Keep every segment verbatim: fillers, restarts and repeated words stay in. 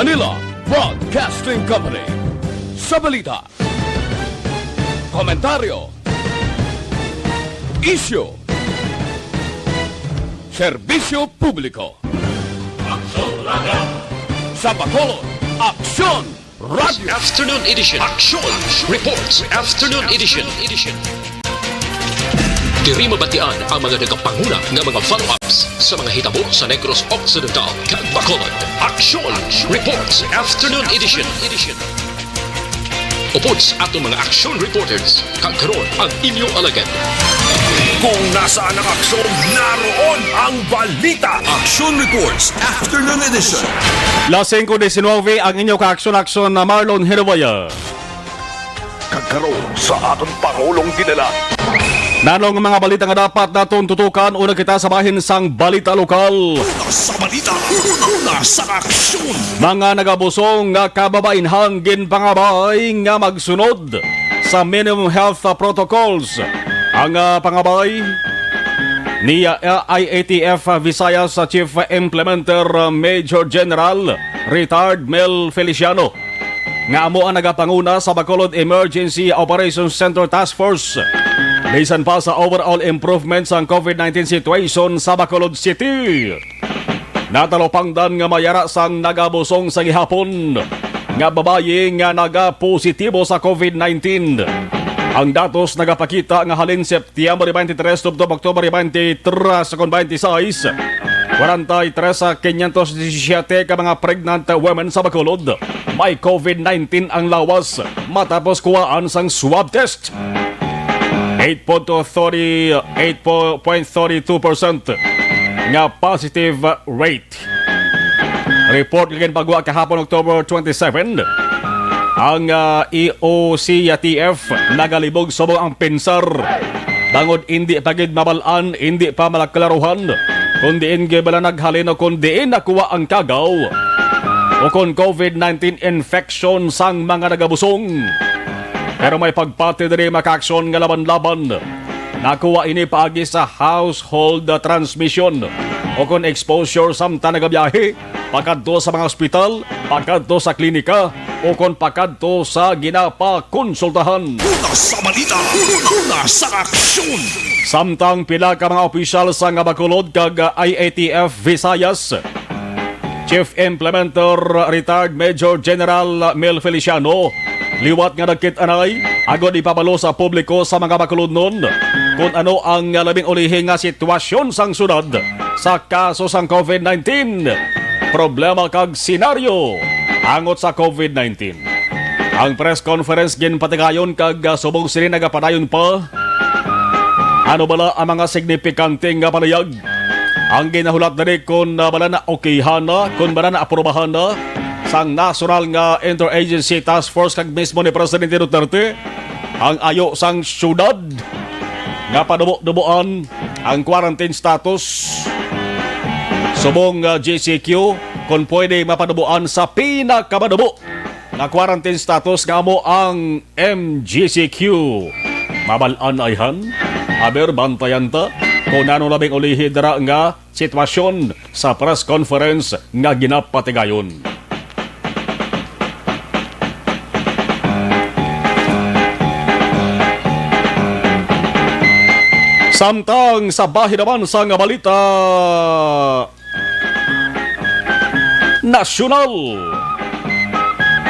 Manila Broadcasting Company. Sa balita, komentaryo, isyu, serbisyo publiko. Sa Bacolod, Aksyon Radio. Afternoon edition. Action Reports. Afternoon edition. Diri mabatian ang mga nagapanguna nga mga follow-ups sa mga hitabo sa Negros Occidental kag Bacolod. Action Reports. Afternoon edition. Upod sa aton mga action reporters, kag karon ang inyo alagad. Kung nasaan ang aksyon, naroon ang balita. Action Reports Afternoon Edition. Las singko diecinuebe ang inyo ka-aksyon-aksyon na Marlon Hiruwaya. Kag karon sa aton pangulong dinala. Nanong mga balita nga dapat naton tutukan, una kita sa bahin sang balita lokal. Una sa balita, una sa aksyon. Mga nagabusong nga kababainhan ginpangabay nga magsunod sa minimum health protocols. Ang, ah, pangabay ni, ah, I A T F Visayas sa Chief Implementer, ah, Major General Retired Mel Feliciano, nga amo ang nagapanguna sa Bacolod Emergency Operations Center Task Force, bisan pa sa overall improvement sang COVID nineteen situation sa Bacolod City. Natalupangdan nga may ara sang nagabusong sa gihapon nga babayi nga nagapositibo sa COVID nineteen. Ang datos nagapakita nga halin Setyembre twenty-three tubtob Oktubre twenty-three, kwarenta y tres, quinientos diecisiete ka mga pregnant women sa Bacolod may COVID nineteen ang lawas matapos kuhaan sang swab test. Eight point thirty, eight point thirty-two percent nga positive rate. Report nga ginpagwa kahapon, October twenty-seven, ang, ah, E O C T F nagalibog subong ang pinsar. Bangod indi pa gid mabal-an, indi pa malaklaruhan kon diin gid bala naghalin o kon diin nakuha ang kagaw o kon COVID nineteen infection sang mga nagabusong. Pero may pagpati diri, mga kaaksyon, nga laban-laban. Nakuha ini paagi sa household transmission o kon exposure samtang nagabiyahe pakadto sa mga ospital, pakadto sa klinika, o kon pakadto sa ginapakonsultahan. Una sa balita, una sa aksyon. Samtang pila ka mga opisyal sang Bacolod kag I A T F Visayas, Chief Implementer, Retired Major General Mel Feliciano, liwat nga nagkit-anay agod ipabalo sa publiko sa mga Bacolodnon kon ano ang labing ulihi nga sitwasyon sang syudad sa kaso sang COVID nineteen, problema kag senaryo angot sa COVID nineteen. Ang press conference ginpatigayon kag, ah, subong sini nagapadayon pa. Ano bala ang mga signipikante nga panayag? Ang ginahulat diri kon, ah, bala na okeyhan na, kon bala na aprubahan na sang National nga Interagency Task Force kag mismo ni Presidente Duterte ang ayo sang syudad nga padubo-duboan ang quarantine status. Subong, ah, G C Q, kon pwede mapaduboan sa pinakamadubo nga quarantine status nga amo ang M G C Q. Mabal-an ayhan? Aber, bantayan ta kung ano labing ulihi dira nga sitwasyon sa press conference nga ginapatigayon. Samtang sa bahin naman sang balita, nasyonal.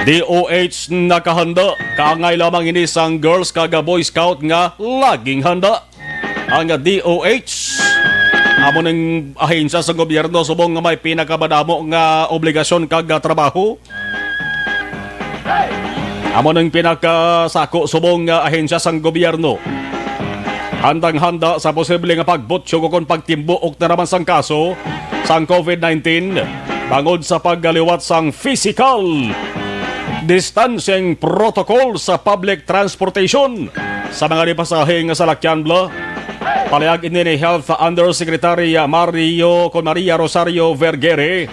D O H nakahanda. Kaangay lamang ini sang Girls kag Boy Scout nga laging handa. Ang D O H amo ning ahensya sa gobyerno subong nga may pinakamadamo nga obligasyon kag trabaho. Amo ning pinakasako subong nga ahensya sang gobyerno. Handang-handa sa posible nga pagbutyog ukon pagtimbuok na naman sang kaso sang COVID nineteen bangod sa paggaliwat sang physical distancing protocol sa public transportation sa mga nipasahe nga salakyan, bla. Palayag ini ni Health Undersecretary Mario, kon Maria Rosario Vergere.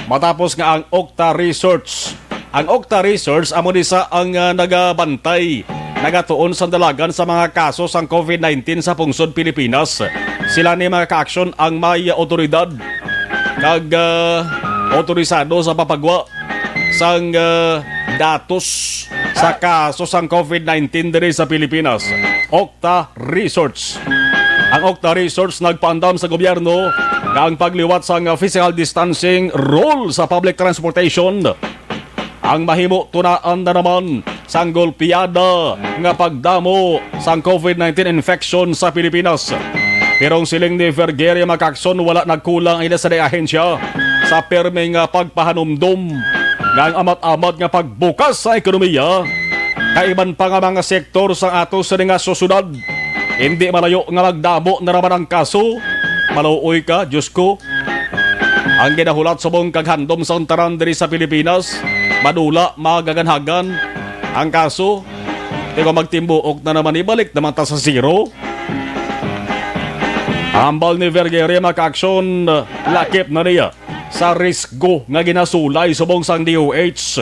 Matapos nga ang Octa Research, ang Octa Research amo ni sa ang, ah, nagabantay, nagatuon sa dalagan sa mga kaso sang COVID nineteen sa pungsod Pilipinas. Sila ni mga kaaksyon ang may otoridad kag, ah, otorisado sa papagwa sang, ah, datos sa kaso sang covid nineteen diri sa Pilipinas. Okta Research. Ang Okta Research nagpaandam sa gobyerno nga ang pagliwat sang physical distancing rule sa public transportation ang mahimo tunaan na naman sang golpeada nga pagdamo sang covid nineteen infection sa Pilipinas. Pero ang siling ni Vergeria Macacson, wala nagkulang ang ila sa ahensya sa pirmi nga pagpahanumdom nga ang amat-amat nga pagbukas sa ekonomiya kag iban pa nga mga sektor sa ato sa nga sosyedad hindi malayo nga magdamo na naman ang kaso. Maluoy ka, Diyos ko. Ang ginahulat subong kag handom sa tanan diri sa Pilipinas, madula, magaganhagan ang kaso. Di ko magtimbuok na naman, ibalik naman ta sa zero. Hambal ni Vergeria, makaaksyon, lakip na niya sa risgo nga ginasulay subong sang D O H.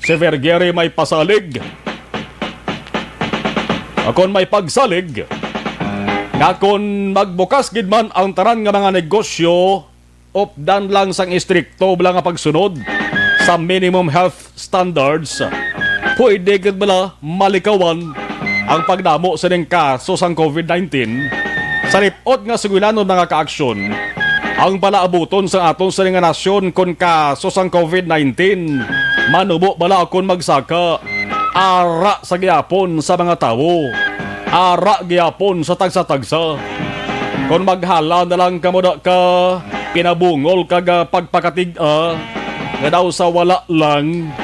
Si Vergeria may pasalig, akon may pagsalig, nga kon magbukas gid man ang tanan nga mga negosyo, updan lang sang istrikto bala nga pagsunod sa minimum health standards, pwede gid bala malikawan ang pagdamo sining kaso sang covid nineteen. Sa lit-ot nga sugilanon, mga kaaksyon, ang palaabuton sa aton sining nga nasyon kon kaso sang covid nineteen manubo bala kon magsaka ara sa gihapon sa mga tawo, ara gihapon sa tagsa-tagsa. Kon maghala na lang kamo da ka pinabungol kag, ah, pagpakatig-a nga daw sa wala lang,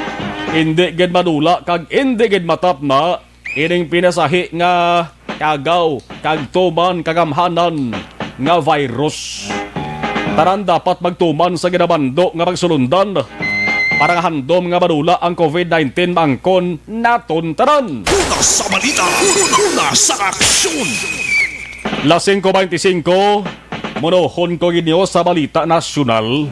indi gid madula kag indi gid matapna ining pinasahi nga kagaw kag tuman kagamhanan nga virus. Tanan dapat magtuman sa ginabando nga pagsulundan para nga handom nga madula ang covid nineteen maangkon naton tanan. Una sa balita, una sa aksyon. Las singko beintisinko, munohon ko gid niyo sa balita nasyonal.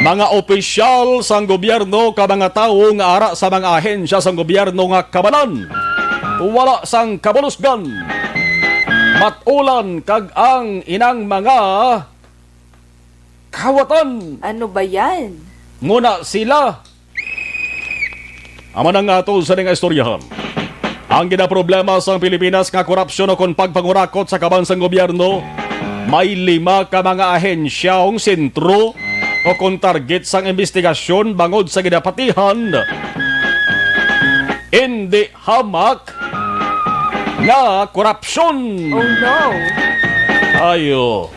Mga opisyal sang gobyerno ka mga tawo nga ara sa mga ahensya sang gobyerno nga kabalan, wala sang kabalusgan, matulan kag ang inang mga kawatan. Ano ba yan? Nguna sila. Amo na nga ato sa nga istoryahan. Ang ginaproblema sang Pilipinas nga korupsyon o kon pagpangurakot sa kaban sang gobyerno, may lima ka mga ahensya o sentro o kon target sang imbestigasyon bangod sa ginapatihan indi hamak nga korupsyon. Oh no! Ayo.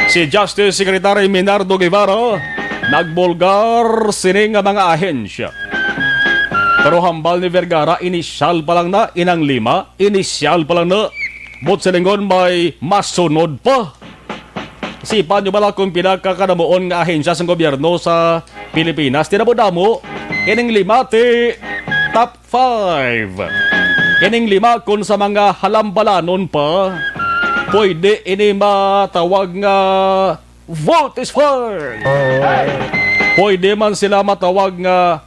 Si Justice Secretary Minardo Guevara nagbulgar sini nga mga ahensya. Pero hambal ni Vergara, inisyal pa lang na, inang lima, inisyal pa lang na. But silingon may masunod pa. Sipan nyo bala kung pila ka kadamuon nga ahensya sang gobyerno sa Pilipinas? Tinamo-damo, ining lima ti top five. Ining lima, kung sa mga halambalanon pa, pwede ini matawag nga voltes five. Pwede man sila matawag nga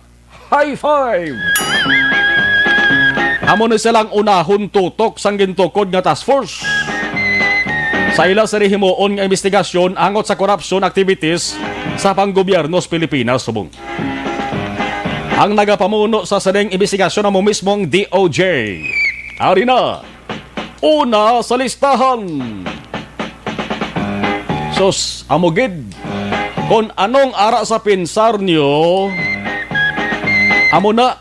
high five. Amo ni silang unahon tutok sang gintukod nga task force sa ila sa himuon nga investigasyon angot sa corruption activities sa panggobyerno sa Pilipinas subong. Ang nagapamuno sa sining investigasyon amo mismo ang D O J. Ari na, una sa listahan. Sus, amo gid. Kon anong ara sa pinsar nyo, amo na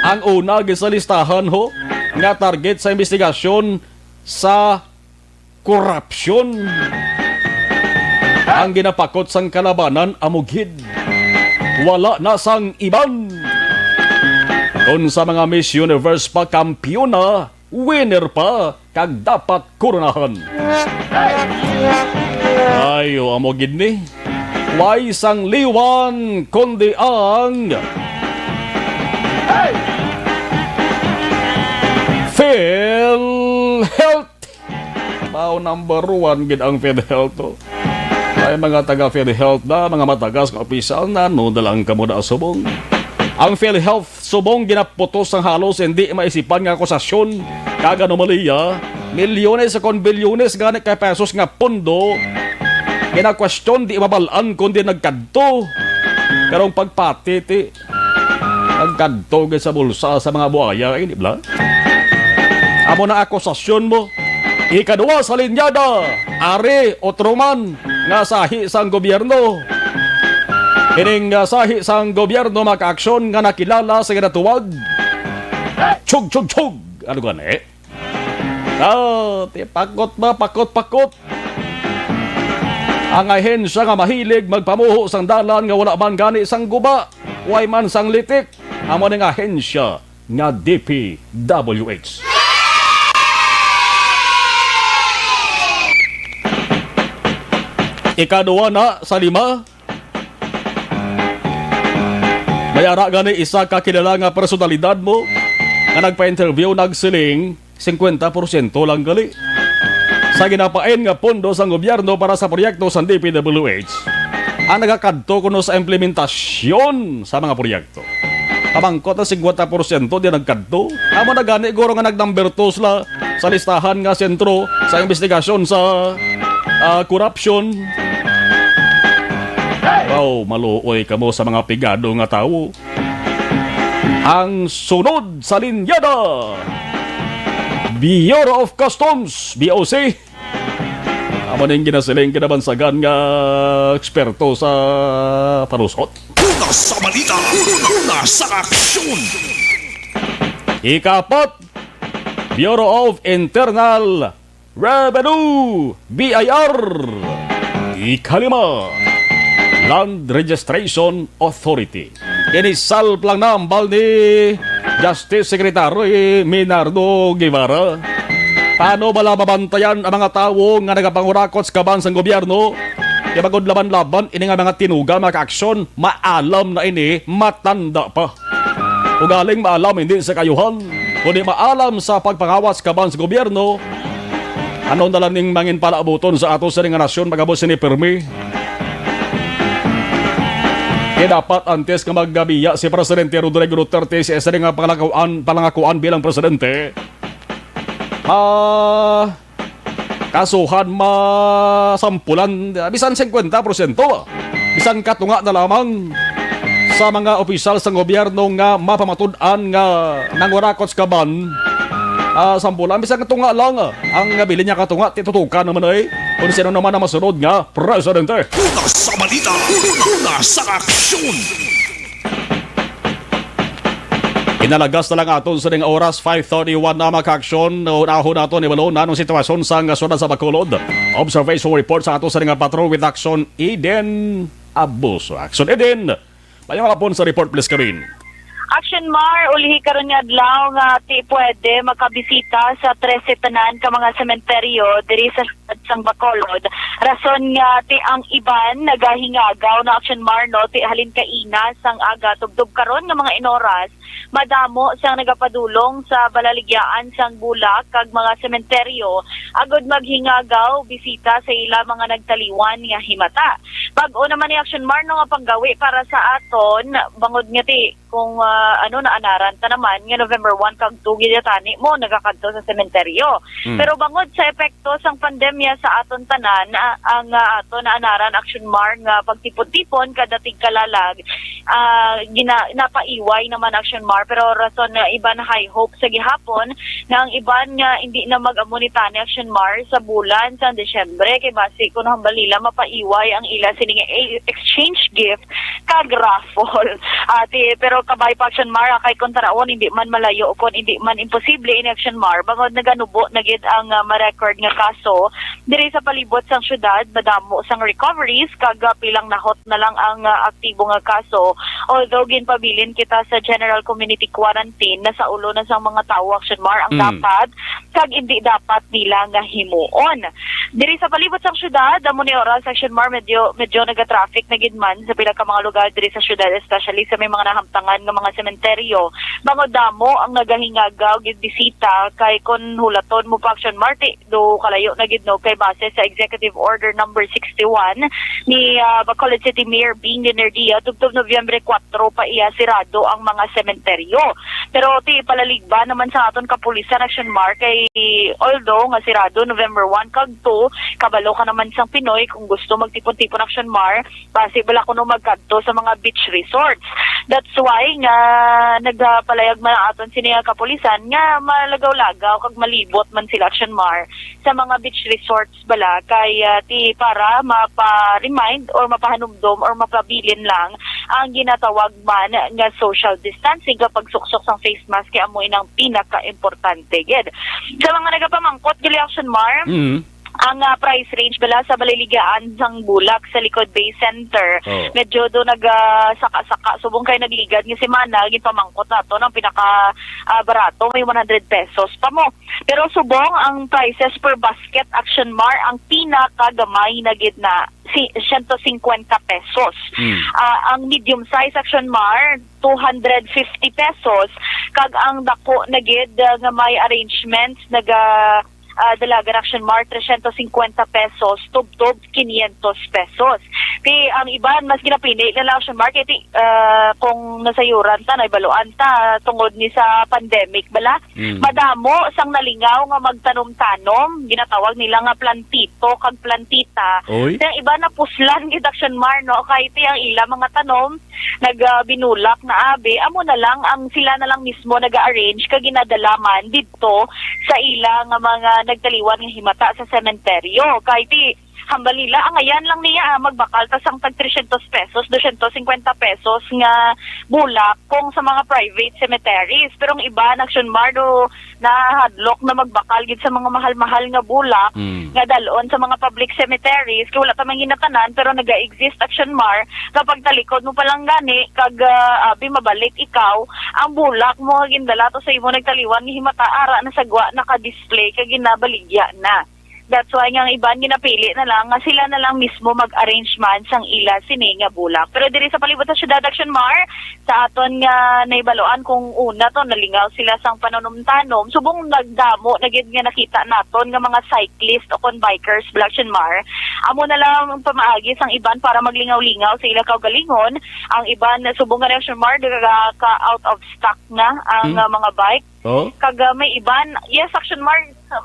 ang una gid sa listahan, ho, nga target sa investigasyon sa korupsyon. Ang ginapakot sang kalabanan amo gid, wala na sang iban kon sa mga Miss Universe pa, kampiyon na, winner pa, kag dapat koronahan. Ayo, amo gid ni. Way sang liwan kundi ang PhilHealth. Mao number one gid ang PhilHealth, oh. Ay, mga taga PhilHealth na, mga matagas nga opisyal na, no, dalang kamo na subong. Ang PhilHealth subong ginaputos sang halos hindi maisipan nga akusasyon kag anomalya, milyones sa kon bilyones gani ka pesos nga pondo Kinakwestiyon, di mabal-an kon di nagkadto. Pero ang pagpati, ti, nagkadto gid sa bulsa sa mga buaya, eh, di ba? Amo na akusasyon mo. Ikadua sa linyada, ari, otro man nga sahi sang gobyerno. Ining, ah, sahi sang gobyerno, mga kaaksyon, nga nakilala sa ginatawag Chug, chug, chug. Ano gani? Ah, ti pakot ba? Pakot, pakot. Ang ahensya nga mahilig magpamuho sang dalan nga wala man gani sang guba, way man sang litik, amo ning ahensya nga D P W H. Ikadua na sa lima, may ara gani isa ka kilala nga personalidad mo nga nagpa-interview, nagsiling, singkwenta porsyento lang gali sa ginapain nga pondo sang gobyerno para sa proyekto sang D P W H ang nagakadto kuno sa implementasyon sa mga proyekto. Pamangkot na singkwenta porsyento di nagkadto. Amo na gani guro nga nag-number two sila sa listahan nga sentro sa investigasyon sa, ah, korupsyon. Wow, maluoy kamo sa mga pigado nga tawo. Ang sunod sa linyada, Bureau of Customs, B O C. Amo ning ginasiling kinabansagan nga eksperto sa panusot. Una sa balita, una sa aksyon. Ikaapat, Bureau of Internal Revenue, B I R. Ikalima, Land Registration Authority. Kini salp lang na ambal ni Justice Secretary Minardo Guevara. Paano bala mabantayan ang mga tawo nga nagapangurakot sa kaban sang gobyerno? Kay bangod laban-laban ini nga mga tinuga, mga kaaksyon, maalam na ini, matanda pa. Ugaling maalam hindi sa kayuhan, kundi maalam sa pagpangawas kaban sa gobyerno. Ano na lang ning mangin palaabuton sa ato sa nga nasyon, pag-abot sini pirmi? Kaya dapat antes nga maggabiya si Presidente Rodrigo Duterte sa isa nga pangakuan, pangakuan bilang presidente, ah, kasuhan, masampulan, ah, bisan singkwenta porsyento, bisan katunga na lamang sa mga opisyal sa gobyerno nga mapamatud-an nga nangurakot sa kaban, ah, sampulan, bisan katunga lang, ah, ang nabilin niya katunga, titutukan naman ay kung sino naman ang masunod nga presidente. Una sa balita, una sa aksyon. Inalagas na lang aton sa ning oras, five thirty-one na, mga kaaksyon. Unahon nato ni Balon anong sitwasyon sa nga siyudad sa Bacolod. Observation report sa ato sa nga patrol with Action Eden Abuso. Action Eden, mayong hapon sa report, please, Karin. Action Mar, ulihi karon nga adlaw nga ti pwede makabisita sa trese tanan ka mga sementeryo diri sa siyudad sang Bacolod. Rason nga ti ang iban nagahingagaw na, Action Mar, no, ti halin kaina sang aga tubtob karon nga mga inoras, madamo sang nagapadulong sa balaligyaan sang bulak kag mga sementeryo agud maghingagaw bisita sa ila mga nagtaliwan nga himata. Bag-o naman ni, Action Mar, no, nga panggawi para sa aton, bangod nga ti kung, ah, ano, naanaran ta naman nga November one kag two gid tani mo nagakadto sa sementeryo. Mm. Pero bangod sa epekto sang pandemya sa aton tanan, ah, ang, ah, aton naanaran, Action Mar, nga pagtipon-tipon kada tigkalalag, ah, gina-, napaiway naman, Action Mar, pero rason nga iban high hope sa gihapon nga ang iban nga indi na mag-amo ni tani, Action Mar, sa bulan sang Disyembre, kay basi kuno hambal nila mapaiway ang ila sini nga e-, exchange gift kag raffle. Ati, pero kabay pa, Action Mar, kay kung taraon, hindi man malayo o kung hindi man imposible ini, Action Mar, bangod naganubo na gid ang, ah, ma-record nga kaso diri sa palibot sang syudad, madamo sang recoveries kag, ah, pilang nahot na lang ang, ah, aktibo nga kaso. Although ginpabilin kita sa general community quarantine, nasa ulo na sang mga tawo, Action Mar, ang Mm. dapat kag indi dapat nila nga himuon. Diri sa palibot sang syudad, amo ni oras, Action Mar, medyo, medyo nagatraffic na gid man sa pila ka mga lugar diri sa syudad, especially sa may mga nahamtangan nga mga sementeryo. Bangod damo ang nagahingagaw gid bisita, kay kon hulaton mo pa, Action Mar, ti do kalayo na gid, no, kay base sa Executive Order Number sixty-one ni, ah, Bacolod City Mayor Bing Leonardia, tubtob Nobyembre kuwatro pa iya sirado ang mga sementeryo. Pero ti palaligban naman sa aton kapulisan, Action Mar, kay although nga sirado November one kag two, kabalo ka naman sang Pinoy kung gusto magtipon-tipon, Action Mar, basi bala kuno magkadto sa mga beach resorts. That's why nga nagapalayag man ang aton sini nga kapulisan nga malagaw-lagaw kag malibot man sila, Action Mar, sa mga beach resorts bala, kay, ah, ti para mapa-remind or mapahanumdom or mapabilin lang ang ginatawag man nga social distancing, kag pagsuksok sang face mask kay amo inang pinakaimportante gid. Sa mga nagapamangkot gali, Action Mar, Mm. ang, ah, price range bala sa baliligaan sang bulak sa Likod Bay Center, Oh. medyo do nagasaka-saka. Subong kay nagligad nga semana, ginpamangkot nato, ang pinaka, ah, barato may one hundred pesos pa mo. Pero subong ang prices per basket, Action Mar, ang pinakagamay na gid na si siyento singkwenta pesos. Mm. Ah, ang medium size, Action Mar, two hundred fifty pesos, kag ang dako na gid, ah, nga may arrangements, naga, ah, dalagan, Action Mar, tresyentos singkwenta pesos, tubtob quinientos pesos. Ti ang iban mas ginapili na lang, Action Mar, kay ti, ah, kung nasayuran ta, naibaluan ta tungod ni sa pandemic bala, Mm. madamo sang nalingaw nga magtanom-tanom, ginatawag nila nga plantito kag plantita. Oy. Ti ang iban napuslan gid, Action Mar, no, kay ti ang ila mga tanom nag, ah, binulak na abi, amo na lang ang sila na lang mismo naga-arrange kag ginadala man didto sa ila nga mga nagtaliwan nga himata sa sementeryo. Kay ti hambal nila, angayan lang niya, ah, magbakal ta sang tag tresyentos pesos, dosyentos singkwenta pesos nga bulak kung sa mga private cemeteries. Pero ang iban, Action Mar, do nahadlok na magbakal gid sa mga mahal-mahal nga bulak Mm. nga dalon sa mga public cemeteries, kay wala ta man ginatanan, pero naga-exist, Action Mar, nga pagtalikod mo pa lang gani kag, ah, abi, mabalik ikaw, ang bulak mo nga gindala to sa imo nagtaliwan nga himata, ara na sa gwa, naka-display kag ginabaligya na. That's why nga ang iban ginapili na lang nga sila na lang mismo mag-arrange man sang ila sini nga bulak. Pero diri sa palibot sa syudad, Action Mar, sa aton nga nahibaluan, kung una to nalingaw sila sang panunumtanom, subong nagdamo na gid nga nakita naton nga mga cyclist o kon bikers, bala, Action Mar, amo na lang ang pamaagi sang iban para maglingaw-lingaw sa ila kaugalingon. Ang iban, subong nga, Action Mar, ka, ka out of stock na ang, Hmm? ah, mga bike. Oh? Kag, ah, may iban, yes, Action Mar,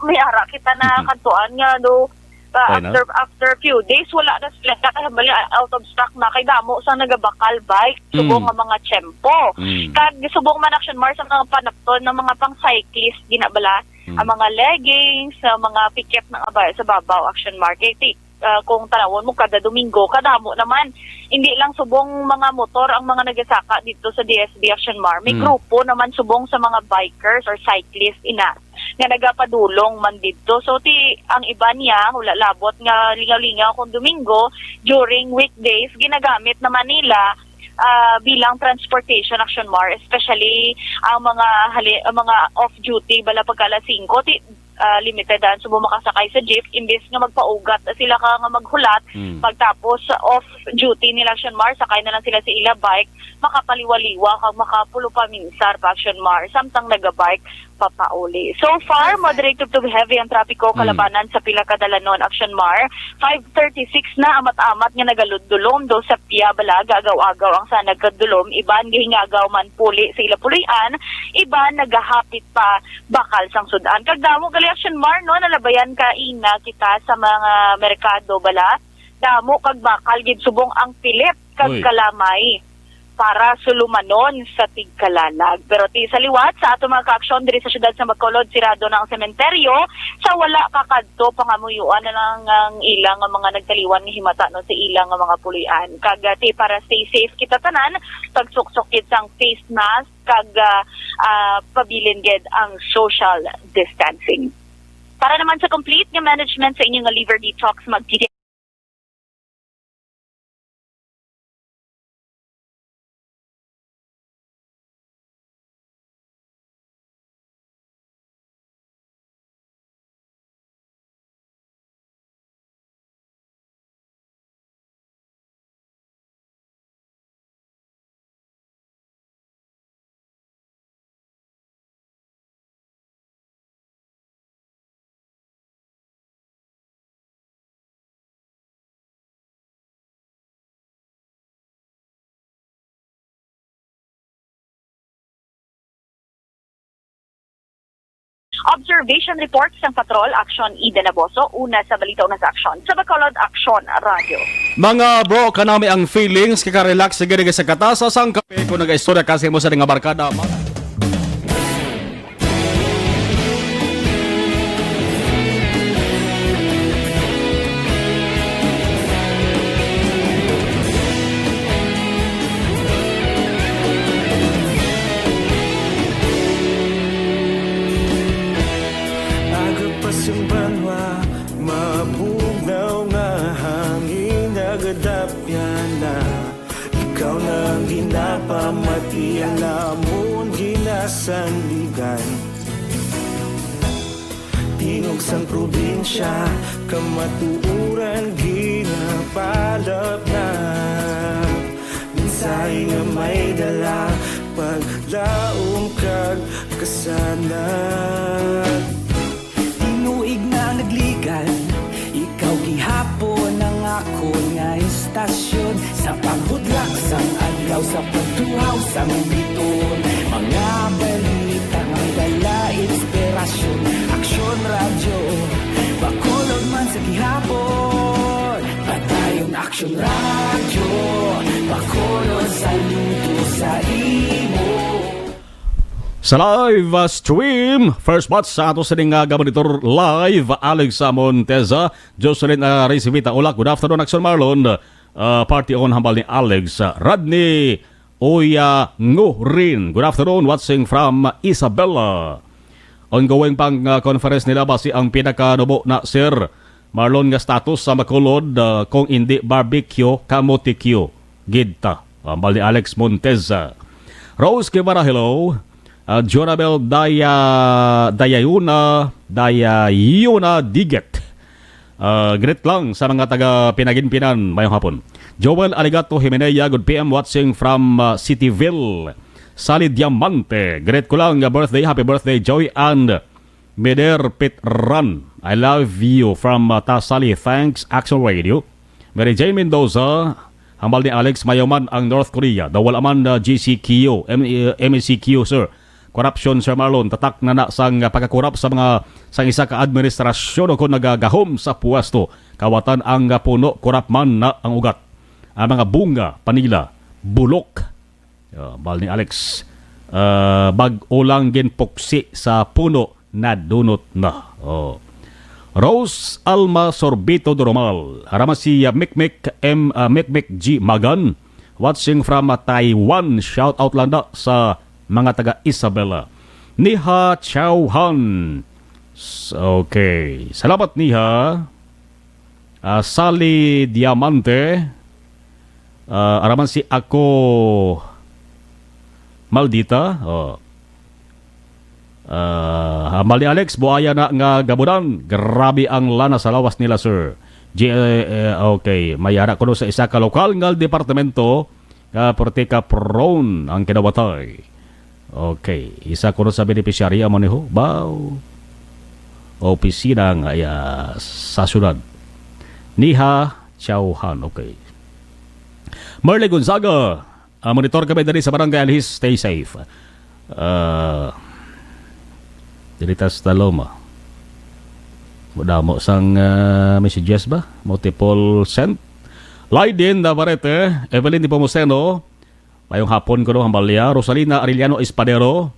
may ara kita na Hmm. kadtuan nga do, ah, Ay, no? after, after few days, wala na sila, kay bali, ah, out of stock na, kay damo sa nagabakal bike, subong Mm. nga mga tiyempo. Mm. Kag subong man, Action Mar, sa mga panapton ng mga pang-cyclist, ginabala, Mm. ang mga leggings, sa mga pikit na nga ba-, sa babaw, Action Mar, kay ti-, ah, kung tanawon mo, kada Domingo, kadamo naman. Hindi lang subong mga motor ang mga nagasaka dito sa D S B, Action Mar. May Mm. grupo naman subong sa mga bikers or cyclist, ina, nga nagapadulong man didto. So, ti, ang iba niya, wala labot nga lingaw-lingaw kung Domingo, during weekdays, ginagamit naman nila, ah, bilang transportation, Action Mar, especially ang mga hali-, ang mga off-duty bala pagka alas singko, ti, ah, limited ang subo makasakay sa jeep, imbes nga magpaugat sila ka nga maghulat, Mm. pagtapos sa off-duty nila, Action Mar, sakay na lang sila sa ila bike, makapaliwaliwa kag makapulupaminsar pa, Action Mar, samtang naga-bike papauli. So far, Perfect. Moderate to heavy ang trapiko Mm. kalabanan sa pila ka dalanon, Action Mar. Five thirty-six na, amat-amat nga nagaludulom do sa Pia Balaga, agaw-agaw ang sanag kag dulom, iban gihingagaw man puli sa ila puloy-an, iban nagahapit pa bakal sang sud-an. Kag damo gali, Action Mar, no, nalabayan ka ina kita sa mga merkado bala. Damo kag bakal gid subong ang pilit kag Uy. kalamay para sulumanon sa tigkalalag. Pero ti sa liwat sa ato mga kaaksyon diri sa siyudad sa Bacolod, sirado na ang sementeryo. Sa wala ka kadto, pangamuyuan na lang ang ilang nga mga nagtaliwan nga himata, no, sa ilang nga mga puloy-an. Kag, ah, ti para stay safe kita tanan, pagsuksok gid sang face mask kag, ah, ah, pabilin gid ang social distancing. Para naman sa complete nga management sa inyo nga liver detox, mag Observation report sang Patrol, Aksyon Eden Aboso, una sa balita, una sa aksyon. Sa Bacolod, Aksyon Radyo. Mga bro, kanami ang feelings, kaka-relax sa gini sa katasa sang kape kung nag-istorya kasi mo sa nga barkada. Aga pa sing banwa, mabugnaw nga hangin, nagadapyan na. Ikaw na ang ginapamati, ang lamon ginasandigan. Tingog sang probinsya, kamatuoran ginapalapnap. Mensahe nga may dala, paglaom kag kasanag. Tinuig na nagligan, ikaw gihapon ang akon nga istasyon. Sa pagbudlak sang adlaw, sa pagtuhaw sang biton, mga balita nga may dala inspirasyon. Aksyon Radyo, Bacolod man sa gihapon. Padayon Aksyon Radyo, Bacolod, saludo sa imo. Sa live, uh, stream, first batch sa ato sining, uh, gamonitor live, Alex, uh, Monteza, Jocelyn, uh, Recibita. Hola, good afternoon, Aksyon Marlon. Uh, party on hambal ni Alex, uh, Rodney Oyangurin. Good afternoon, watching from Isabela. Ongoing pang, uh, conference nila basi ang pinakanubo na, Sir Marlon, nga status sa Bacolod, uh, kung indi barbecue, kamote Q gid ta. Hambal ni Alex Montez. Rose Guevara, hello. Uh, Jonabel Daya, Dayayuna, Dayayuna Diget. Uh, greet lang sa mga taga Pinaginpinan. Mayong hapon. Joel Aligato Himenea, good P M, watching from, uh, Cityville. Sally Diamante, greet ko lang, uh, birthday, happy birthday, Joy and Mider Pitran. I love you from, uh, Tasali. Thanks, Action Radio. Mary Jane Mendoza, hambal ni Alex, mayo man ang North Korea. Daw wala man, uh, G C Q, M-, uh, M E C Q, sir. Corruption, Sir Marlon, tatak na na sang pagkakurap sa mga, sang isa ka administrasyon o kung nagagahom sa puwesto. Kawatan ang puno, kurap man na ang ugat. Ang mga bunga pa nila, bulok. Ah, bal ni Alex, ah, bag-o lang ginpuksi sa puno, nadunot na. Oh. Rose Alma Sorbito Doromal, ara man si, ah, Mikmik M, ah, Mikmik G Magan, watching from, ah, Taiwan. Shout out lang da sa mga taga Isabela. Niha Chao Han. S-, okay. Salamat, Niha. Ah, Sally Diamante. Ah, ara man si Ako Maldita. Oh. Ah, hambal ni Alex, buaya na nga gabunan. Grabe ang lana sa lawas nila, sir. G-, eh, eh, okay. May ara kuno sa isa ka lokal nga departamento nga politika prone ang kinawatay. Okay. Isa kuno sa beneficiary amo ni ho. Bao. Opisina nga, ah, sa syudad. Niha Chao Han. Okay. Merle Gonzaga, ah, monitor kami diri sa Barangay Alhis. Stay safe. Ah, diri ta sa Taloma. Madamo sang, ah, messages ba? Multiple sent. Laiden Navarrete, Evelyn Nepomuceno, mayong hapon kuno, hambal niya. Rosalina Arellano Espadero.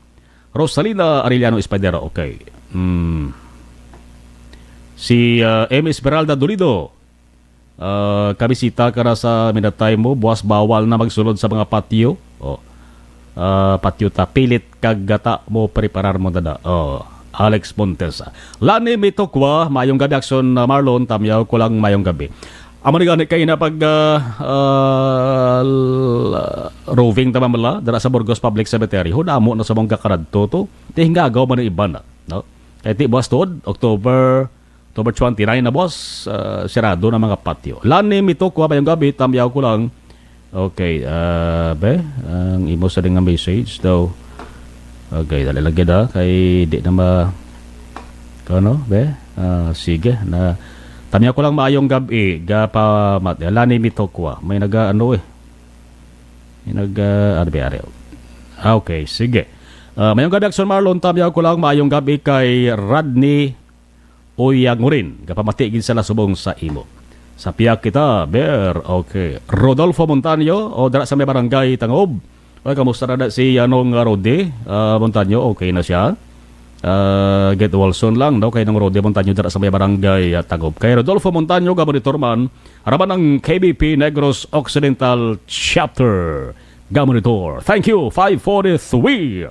Rosalina Arellano Espadero, okay. Hmm. Si, ah, M Esmeralda Dolido, ah, kabisita ka na sa minatay mo, buwas bawal na magsulod sa mga patio. Oh. Ah, patio ta, pilit kag gata mo, preparar mo dada. Oh. Alex Montes. Lani Mitokwa, mayong gabi, Action, ah, Marlon, tamyaw ko lang mayong gabi. Amo ni gani kay na pag, ah, ah, l-, roving ta mamala dira sa Burgos Public Cemetery. Hudamo na sa mong gakaradto to. Ti hingagaw man ang iban na, no? Kay ti buwas tuod, October, October twenty-nine na buwas, ah, sirado na mga patio. Lani Mitokwa, mayong gabi, tamyaw ko lang. Okay, ah, be, ang imo sa nga message daw. Okay, dali lagi da kay di na ma-, ano, be? Ah, sige, na tamyaw ko lang, maayong gabi, ga pa mat-, Lani Mitokwa. May naga, ano, eh. May naga, ano ba, ari? Ah, okay, sige. Ah, mayong gabi, Action Marlon. Tamyaw ko lang, mayong gabi kay Rodney Uyangurin. Gapamati gid sila subong sa imo. Sa piyak kita, Ber. Okay. Rodolfo Montaño, o dira sa may barangay Tangob. Oy, kamusta na, na si, anong, ah, Rodi? Ah, Montaño, okay na siya. Ah, get well soon lang, no? Kay nung Rodi Montaño dira sa may barangay, ah, Tangob. Kay Rodolfo Montaño, gamonitor man, araman ang K B P Negros Occidental Chapter. Gamonitor. Thank you, five forty-three.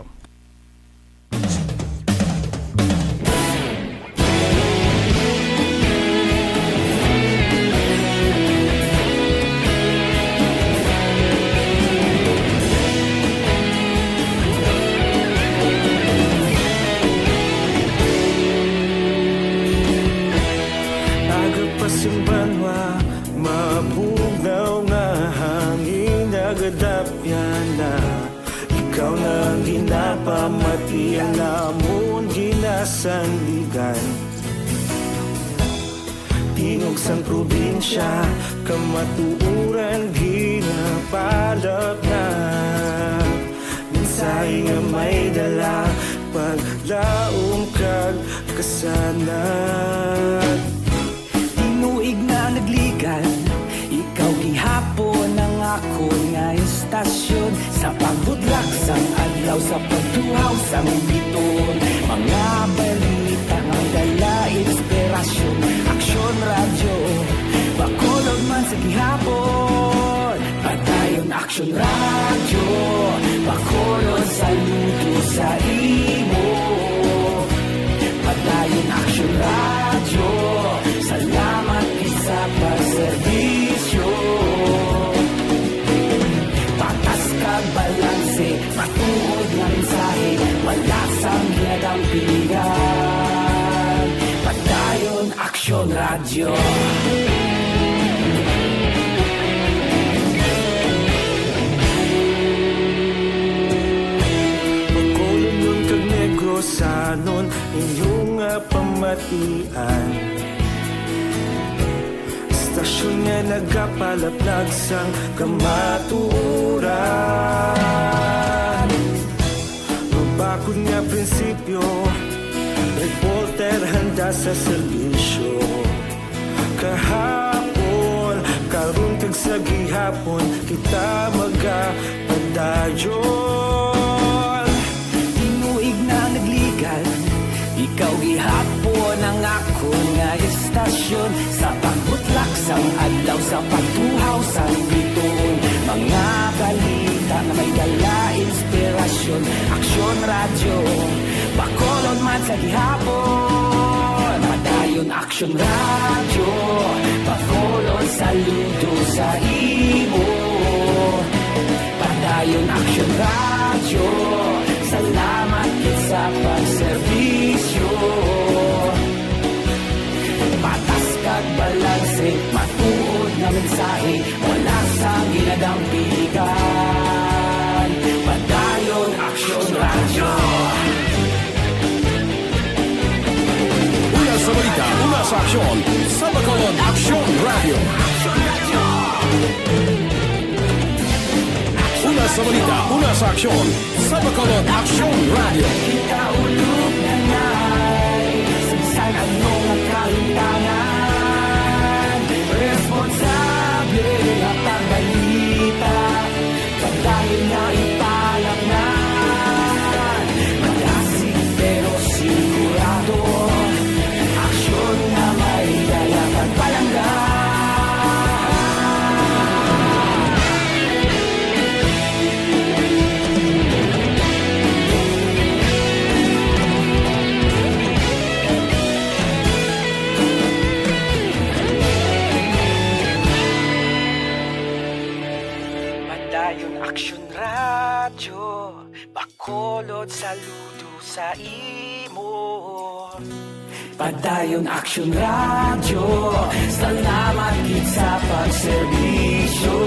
Aga pa sing banwa, mabugnaw nga hangin, nagadapyan na. Ikaw na ang ginapamati, ang amon ginasandigan. Tingog sang probinsya, kamatuoran ginapalapnap. Mensahe nga may dala, paglaom kag kasanag. Tinuig na nagligan, ikaw gihapon ang akon nga istasyon. Sa pagbudlak sang adlaw, sa pagtuhaw sang bituon, mga balita nga dala inspirasyon. Aksyon Radyo, Bacolod man sa gihapon. Padayon Aksyon Radyo, Bacolod, saludo sa imo. Padayon Aksyon Radyo, salamat gid sa pagserbisyo. Patas kag balanse, matuod nga mensahe, wala sang ginadampigan. Padayon Aksyon Radyo. Bacolodnon kag Negrosanon, inyo nga pamatian. Istasyon nga nagapalaplag sang kamatuoran. Mabakod nga prinsipyo, reporter handa sa serbisyo. Kahapon, karon kag sa gihapon, kita magapadayon. Tinuig na nagligan, ikaw gihapon ang akon nga istasyon. Sa pagbutlak sang adlaw, sa pagtuhaw sang bituon, mga balita nga may dala inspirasyon. Aksyon Radyo, Bacolod man sa gihapon. Padayon Aksyon Radyo, Bacolod, saludo sa imo. Padayon Aksyon Radyo, salamat gid sa pagserbisyo. Patas kag balanse, matuod nga mensahe, wala sang ginadampigan. Padayon Aksyon Radyo. Una sa balita, una sa aksyon, sa Bacolod Aksyon Radyo. Una sa balita, una sa aksyon, sa Bacolod Aksyon Radyo. Kita ulog na ngay, sa bisan ano nga kahimtangan, responsable nga pagbalita. Padayon na ipalapnan, madasig pero sigurado. Aksyon nga may dala kag palangga. Padayon Aksyon Radyo, Bacolod, saludo sa imo. Padayon Aksyon Radyo, salamat gid sa pagserbisyo.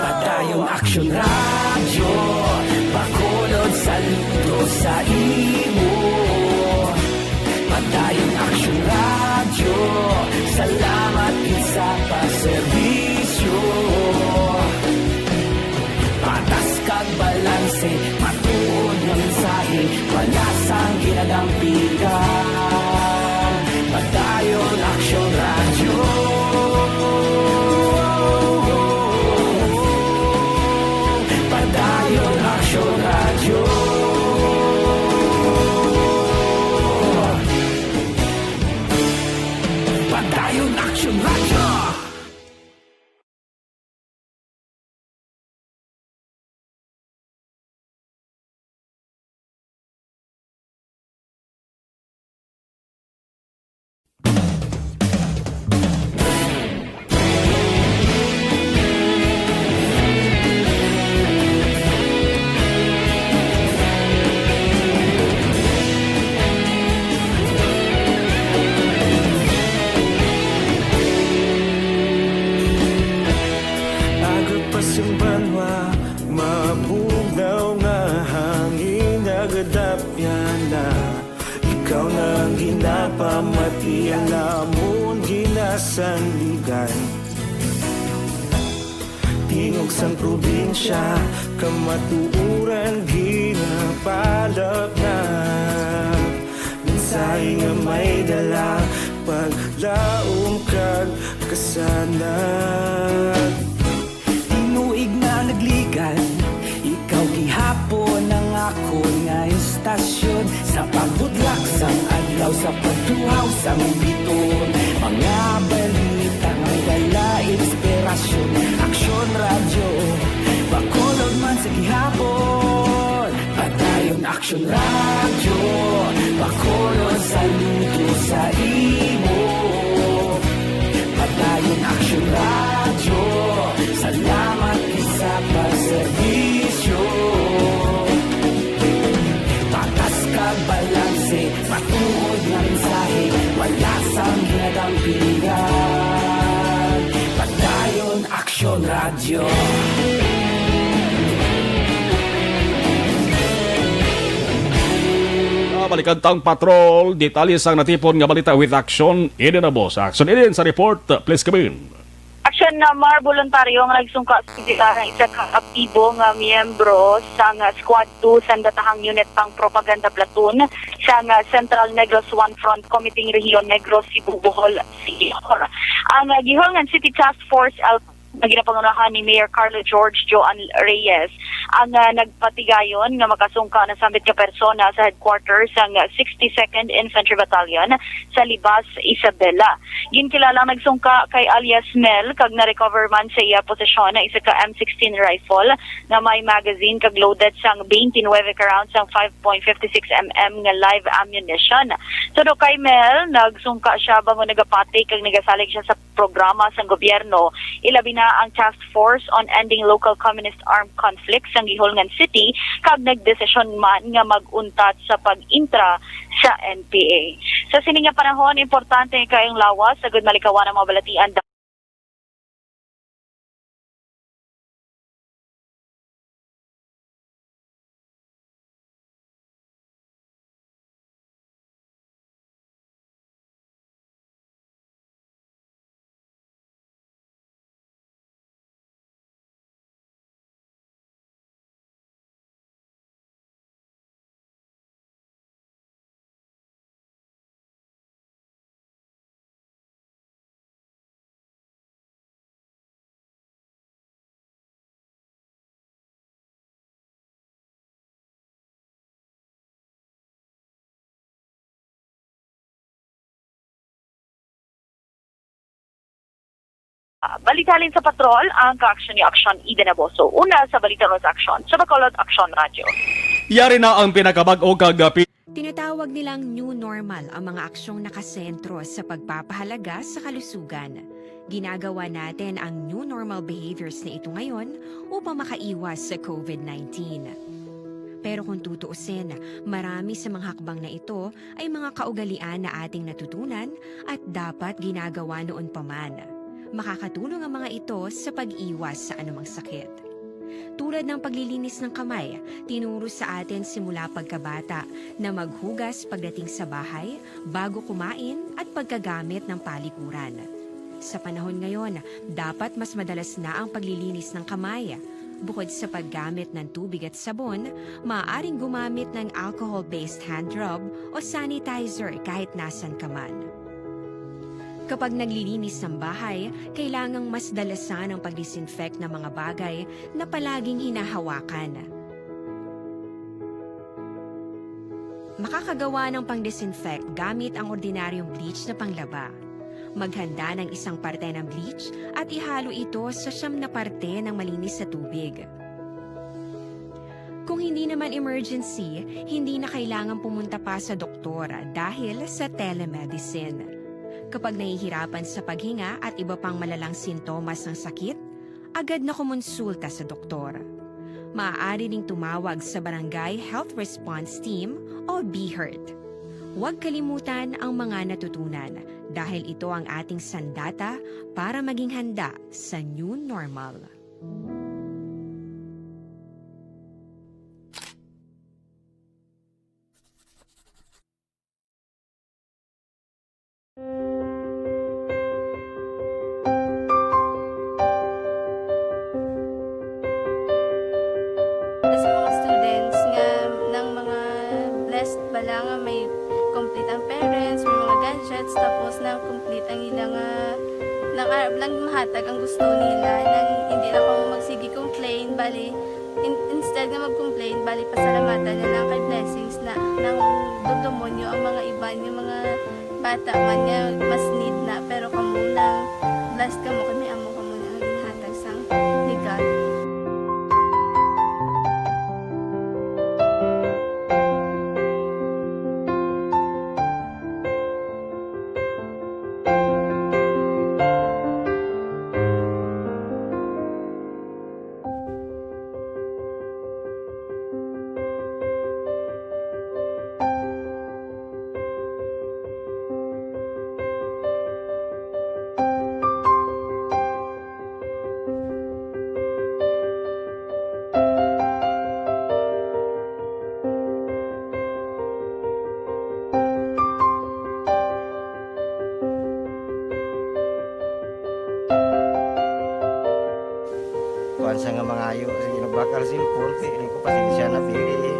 Padayon Aksyon Radyo, Bacolod, saludo sa imo. Padayon Aksyon Radyo, salamat gid sa pagserbisyo. Patas kag balanse, matuod Yung Action Radyo. Agod pa sing banwa, mabugnaw nga hangin nagadapyan na. Ikaw na ang ginapamati, ang amon ginasandigan. Tingog sang probinsya, kamatuoran ginapalapnag. Mensahe nga may dala, paglaom kag kasanag. Tinuig na nagligan, ikaw gihapon ang akon nga istasyon. Sa pagbudlak sang adlaw, sa pagtuhaw sang biton, mga balita nga dala inspirasyon. Aksyon Radyo, Bacolod man sa gihapon. Padayon Aksyon Radyo, Bacolod, saludo sa imo. Padayon Aksyon Radyo, salamat gid sa pagserbisyo. Patas kag balanse, matuod nga mensahe, wala sang ginadampingan. Padayon Aksyon Radyo. Ah, balikan tang patrol. Detalye sang natipon nga balita with Action Eden Abos. Action Eden sa report. Please come in. Action na Mar, voluntaryo nga nagsungka sa pagdala ang isa ka aktibo nga miyembro sang Squad two sang Datahang Unit pang Propaganda Platoon sang Central Negros One Front Committee, Rehiyon Negros, Cebu, Bohol, Sior. Ang, ah, Guiholngan City Task Force L nga ginapangunahan ni Mayor Carlo George Joan Reyes ang, ah, nagpatigayon nga makasungka na sambit ka persona sa headquarters sang sixty-second Infantry Battalion sa Libas, Isabela. Ginkilalang nagsungka kay alias Mel kag na-recover man sa iya posesyon ang isa ka M sixteen rifle nga may magazine kag loaded sang twenty-nine ka rounds sang five point five six M M nga live ammunition. Tudo kay Mel, nagsungka siya bangod nagapati kag nagasalig siya sa programa sang gobyerno, ilabi na ang Task Force on Ending Local Communist Armed Conflicts sang Guiholngan City, kag nagdesisyon man nga mag-untat sa pag-intra sa N P A. Sa sini nga panahon, importante ang ikaayong lawas agud malikawan ang mga balatian. Ah, balitalin sa patrol ang kaaksyon ni Aksyon Eden Aboso. Una sa balita sa aksyon, sa Bacolod Aksyon Radyo. Yari na ang pinakabag-o kag, ah, pi- Tinatawag nilang new normal ang mga aksyong nakasentro sa pagpapahalaga sa kalusugan. Ginagawa natin ang new normal behaviors na ito ngayon upang makaiwas sa covid nineteen. Pero kung tutuusin, marami sa mga hakbang na ito ay mga kaugalian na ating natutunan at dapat ginagawa noon pa man. Makakatulong ang mga ito sa pag-iwas sa anumang sakit. Tulad ng paglilinis ng kamay, tinuro sa atin simula pagkabata na maghugas pagdating sa bahay, bago kumain, at pagkagamit ng palikuran. Sa panahon ngayon, dapat mas madalas na ang paglilinis ng kamay. Bukod sa paggamit ng tubig at sabon, maaaring gumamit ng alcohol-based hand rub o sanitizer kahit nasan ka man. Kapag naglilinis ng bahay, kailangang mas dalasan ang pag-disinfect ng mga bagay na palaging hinahawakan. Makakagawa ng pang-disinfect gamit ang ordinaryong bleach na panglaba. Maghanda ng isang parte ng bleach at ihalo ito sa siyam na parte ng malinis na tubig. Kung hindi naman emergency, hindi na kailangan pumunta pa sa doktor dahil sa telemedicine. Kapag nahihirapan sa paghinga at iba pang malalang sintomas ng sakit, agad na kumonsulta sa doktor. Maaari ring tumawag sa Barangay Health Response Team o BHERT. Huwag kalimutan ang mga natutunan dahil ito ang ating sandata para maging handa sa new normal. Sa mga students nga ng mga blessed bala nga may complete ang parents, may mga gadgets, tapos na complete ang ila nga nang arab lang mahatag ang gusto nila, nang hindi na ko magsige complain, bali, in- instead nga mag-complain, bali, pasalamatan na lang kay blessings na nang dugdumon nyo ang mga iban, yung mga bata man nga mas need na, pero kamo na blessed kamo kay may amo kamo na ang ginhatag sang legal. Kuan sa nga mangayo, sige, nagbakal cellphone, kay ko pasensya na, pili, eh.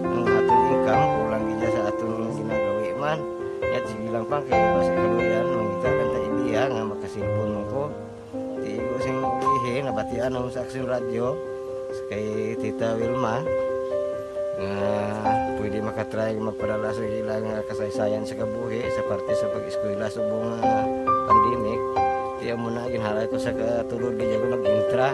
Ang aton income, kulang gid sa aton ginagawi man. Yat, sige lang pa, kay basi kaluyan, mangita lang ta ideya nga makasilpon mo ko. Di ko sing ulihi, nabatian ang sa Aksyon Radyo, sa kay Tita Wilma, nga pwede makatry magpadala sa ilang, ah, kasaysayan sa kabuhi, sa parte sa pag-eskwela subong nga pandemic. Di amo na, ginhalay ko sa katulod, gid ako nag-intra.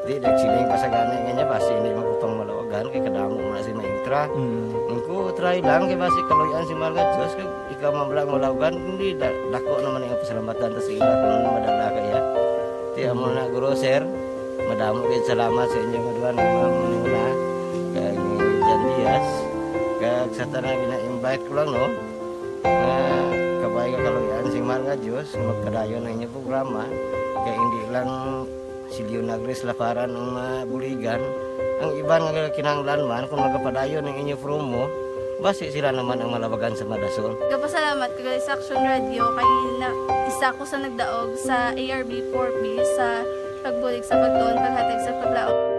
Di, nagsiling pa sa gani nga niya, basi hindi man ko pang malawagan, kay kadamo mo na si maintra. Mm. Ang ko, try lang, kay basi kaluyan si Mahal nga Diyos, kay ikaw man lang malawagan, hindi, da-, dako naman ang pasalamatan ta sa ila kung ano madala kaya. Ti amo na, guro, sir, madamo gid salamat sa inyo nga duha ni Ma'am Nuna, kag ni Jan Diaz, kag sa tanan gina-invite ko lang, no, nga kabay nga kaluyan sing Mahal nga Dios nga magpadayon ang inyo programa, kay hindi lang si Leonagres Laparan ang mabuligan. Ang iban nga kinahanglan man, kung magapadayon ang inyo promo, basi sila naman ang malabagan sa madason. Gapasalamat ko gali sa Aksyon Radyo kay na, isa ko sa nagdaog sa A R B four B sa pagbulig sa pagtuon, paghatag sa paglaom.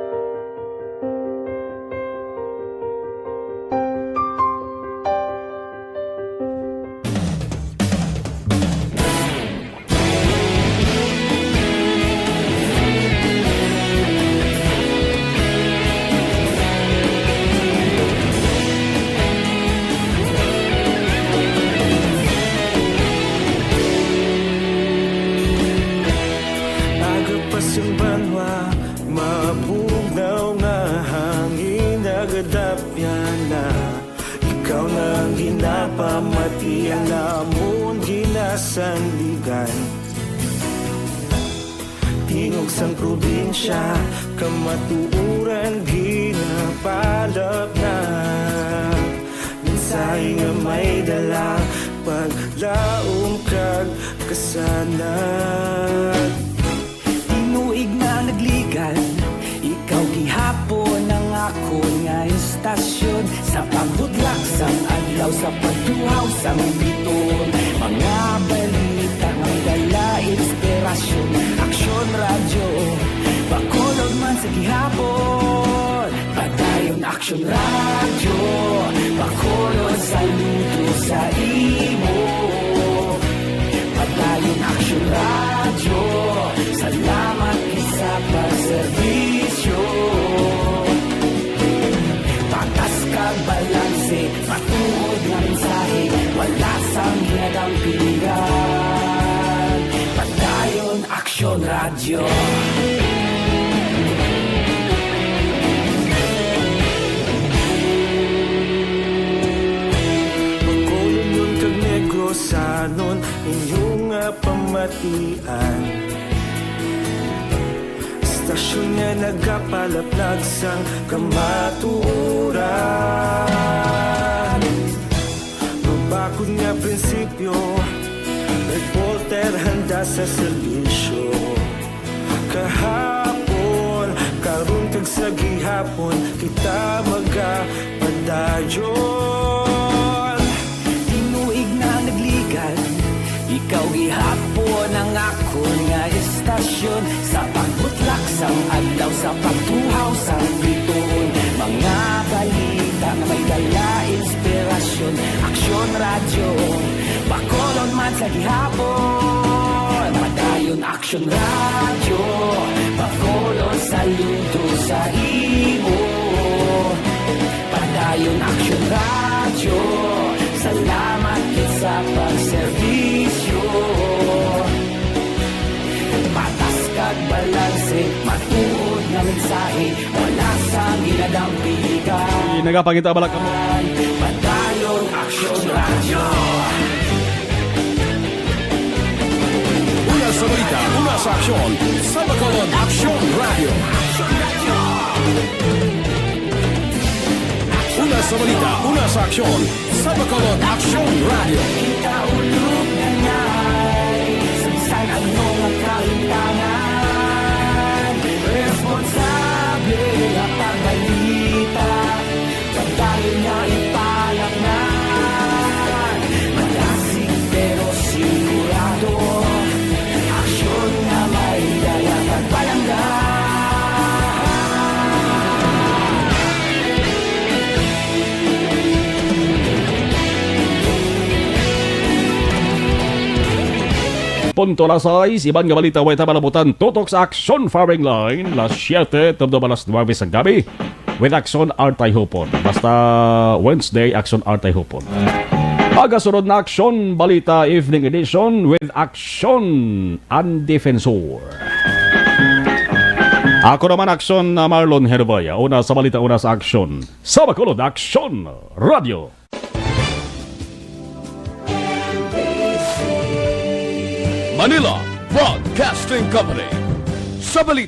Aga pa sang banwa, mabugnaw nga hangin nagadapyan na. Ikaw na ang ginapamati, ang amon ginasandigan. Tingog sang probinsya, kamatuoran ginapalapnap. Mensahe nga may dala, paglaom kag kasanag. Tinuig na nagligan, ikaw gihapon ang akon nga istasyon. Sa pagbudlak sang adlaw, sa pagtuhaw sang biton, mga balita may dala inspirasyon. Aksyon Radyo, Bacolod man sa gihapon. Padayon Aksyon Radyo, Bacolod, saludo sa imo. Padayon Aksyon Radyo, salamat gid sa pagserbisyo. Patas kag balanse, matuod nga mensahe, wala sang ginadampingan. Radyo. Bacolod kag Negrosanon, inyo nga pamatian. Istasyon nga nagapalaplag sang kamatuoran. Mabakod nga prinsipyo, reporter handa sa serbisyo. Kahapon, karon kag sa gihapon, kita magapadayon. Tinuig na nagligad, ikaw gihapon ang akon nga istasyon. Sa pagbutlak sang adlaw, sa pagtuhaw sang bituon, mga balita nga may dala inspirasyon. Aksyon Radyo, Bacolod man sa gihapon. Padayon Aksyon Radyo, Bacolod saludo sa imo. Padayon Aksyon Radyo, salamat gid sa pagserbisyo. Patas kag balanse, matuod nga mensahe, wala sang ginadampigan. Nagapangita bala kamo. Padayon Aksyon Radyo. Una sa balita, una sa aksyon, sa Bacolod Aksyon Radyo. Una sa balita, una sa aksyon, sa Bacolod Aksyon Radyo. Kita ulog na ngay, sa bisan ano nga kalimtangan, responsable nga pagbalita. Pagdali nga ipalaknan, malasig pero sigurado. Aksyon nga may dala kag palangga. Punto alas sais, iban nga balita way tabalabutan tutok sa Aksyon Firing Line, alas siyete tubtob alas nuwebe sa gabi. With Aksyon Artay Hupon. Basta Wednesday, Aksyon Artay Hupon. Pagasunod na Aksyon Balita Evening Edition with Aksyon ang Defensor. Ako naman, Aksyon na Marlon Herboya. Una sa balita, una sa aksyon. Sa Bacolod, Aksyon Radyo. Manila Broadcasting Company. Sa balita,